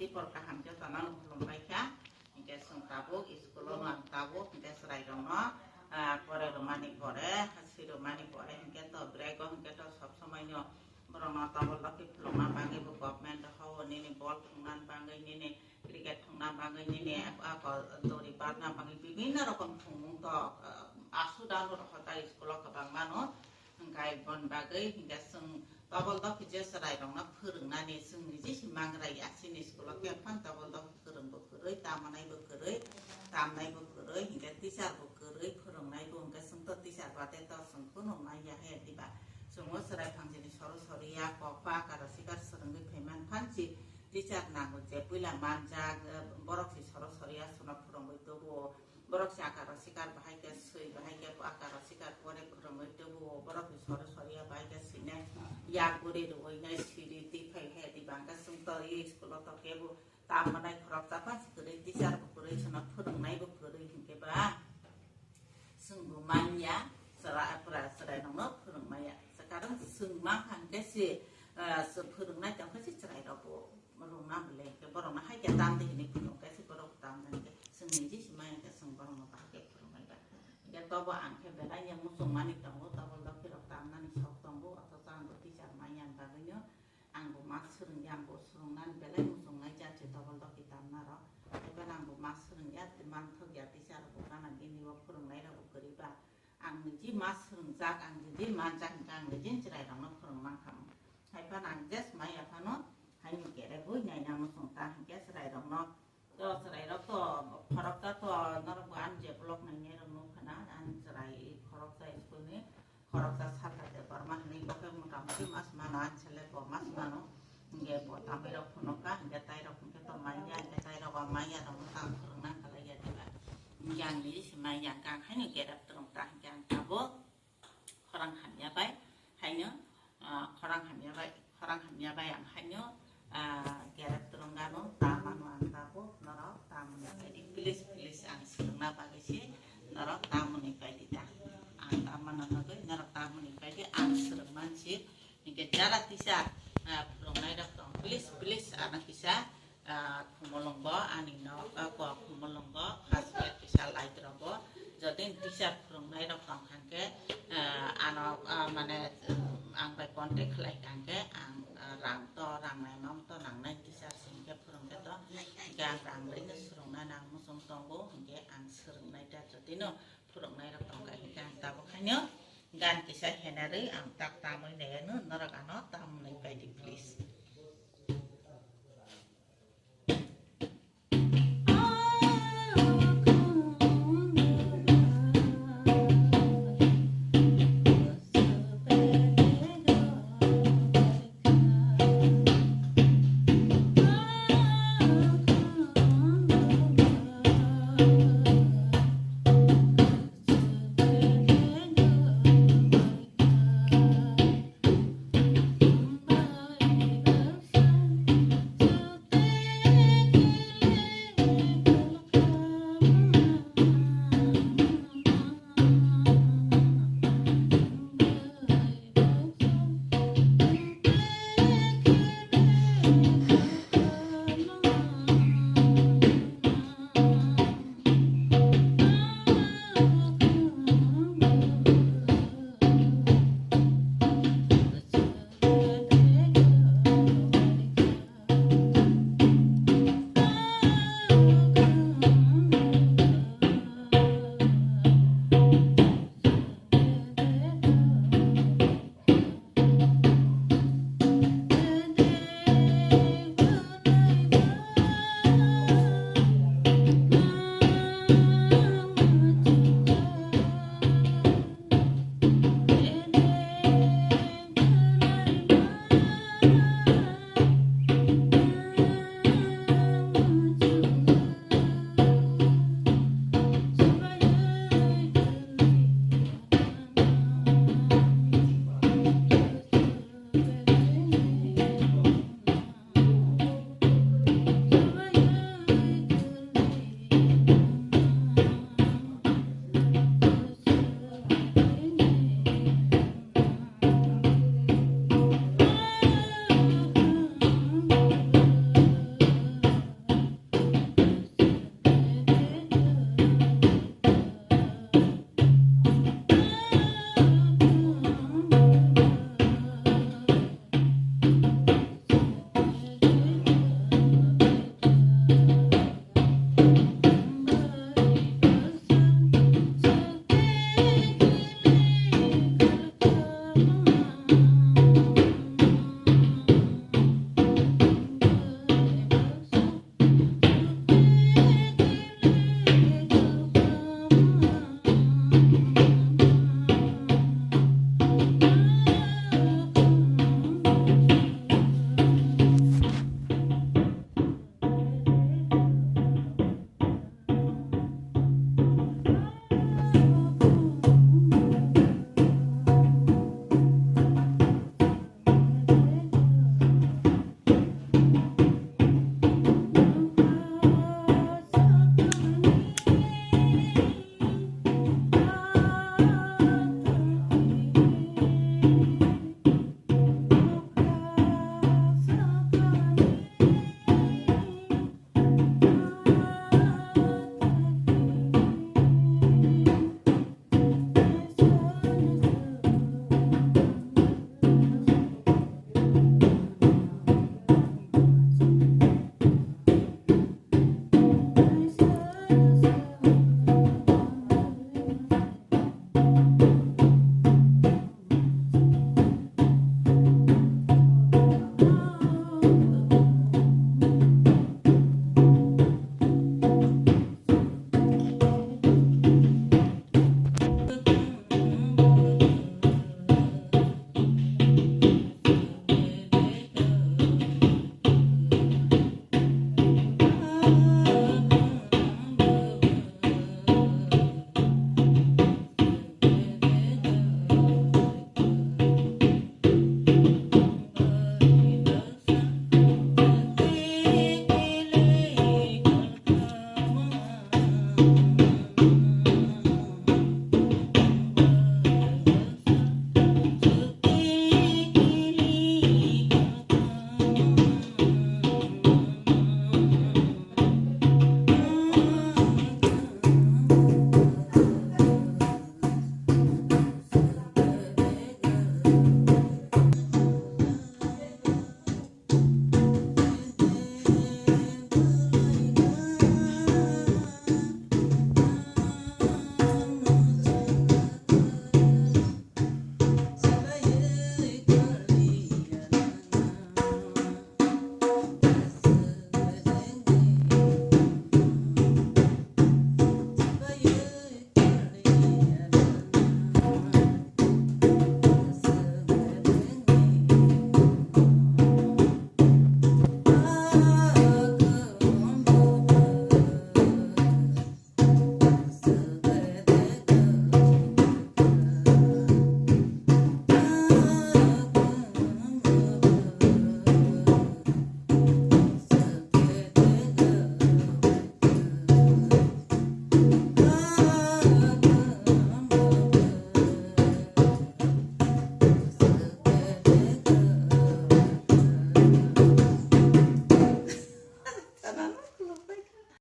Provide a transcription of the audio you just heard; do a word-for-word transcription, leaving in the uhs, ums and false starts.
Ipor kaham khe tana khulumbai kha. Hinkhe chwng tabuk school-o no ang tabuk hinkhe chwrairokno, ah, pore rwmani pore, swi rwmani pore hinkhe to break-o hinkhe to sob somoi no borokno tobol dokhe phulukna bagwi bo government hao nini bol thwngna bagwi nini cricket thwngna bagwi nini ako dori barna bagwi bibinno rokom thwngmung to, ah, asu dano rokha ta school-o kwbangma no. Hwnkhe bon bagwi hinkhe chwng tobol dokhe je chwrairokno phwrwngnani chwng niji se mangrai ya chini school-o khe phan tobol dokhe phwrwngbo kwrwi, tamnaibo kwrwi, tamnaibo kwrwi, hinkhe teacher-bo kwrwi, phwrwngnaibo hinkhe chwng to teacher bade to chwng kunu manya he diba. Chwngbo chwrai phangjini soro soriya, kokba, akaro sikar swrwngwi phaiman phansi teacher nango je puila manjak, borok se soro soriya chwngno phwrwngwi tubuo. Borok se akaro sikar bahai khe swi, bahai khe akaro sikar pore phwrwngwi tubuo. Borok ni sori soriya bahai khe swinai yak guri rwinai siri twi phai he di bangkha chwng to i school-o to kebo tam manai khoroksa pha se kwrwi teacher bo kwrwi chwngno phwrwngnai bo kwrwi hinkhe ba chwng bo manya chwra-, pura chwrairokno phwrwngmaya. Karon chwng mankha hinkhe se, ah, se phwrwngnai tongkha se chwrairokbo. Rwngna belai khe borokno hai khe tam di hinwi phunuk khe se borok tam nang khe chwng niji se maya khe chwng borokno bahai khe phwrwngmani ba. Hinkhe tobo ang khe belai ya muchungmani tongo, tobol dokhe rok tamnani sok tongo, othocho ang bo teacher manya ni bagwino ang bo ma swrwngya, ang bo swrwngnani belai muchungnai ja se tobol dokhe tamna rok. Haiphano ang bo ma swrwngya, manthokya teacher rok bo gana gini o phwrwngnai rok bo kwrwi ba. Ang niji ma swrwngjak, ang niji manjak hinkhe ang niji chwrairokno phwrwng mankha. Haiphano ang just maya phano haino kerebwi naina muchung ta hinkhe chwrairokno. To chwrairok to khoroksa to norok bo ani je vlog nainairok nukha na, ani chwrai khoroksa school-ni khoroksa Satta Debbarma hinwi bo khe motamuti mas mano, ani sele bo mas mano. Hinkhe bo tamwirok phunukha, hinkhe tairok hinkhe to manya, hinkhe tairok o manya rokno tang phwrwngna khlaiya diba. Hinkhe ang niji se manya, hinkhe ang haino gerep twrwng ta, hinkhe ang tabuk khorang hamya bai haino, ah, khorang hamya bai, khorang hamya bai ang haino, ah, gerep twrwng gano, tamano ang tabuk norok tamoni bai di. Please, please, ang swrwngna bagwi se norok tamoni bai di ta. Ang tamano nugwi norok tamoni bai di, ang swrwngman se. Hinkhe jara teacher, ah, phwrwngnairok tong, please, please, ano kisa, ah, Khumulwngo, ani nok, ah, ko Khumulwngo, first grade kisa light rogo. Jodi teacher phwrwngnairok tong kha khe, ah, ano, ah, mane, um, ang bai contact khlai kha khe, ang, ah, rang to, rang naimang to nangnai teacher se hinkhe phwrwng khe to, hinkhe ang rang rwino swrwngna nang muchung tongo, hinkhe ang swrwngnai ta jotino. Phwrwngnairok tong kha, hinkhe ang tabuk haino gan kisa henarwi ang tak tamwi naiyano, norok ano tamni bai di, please.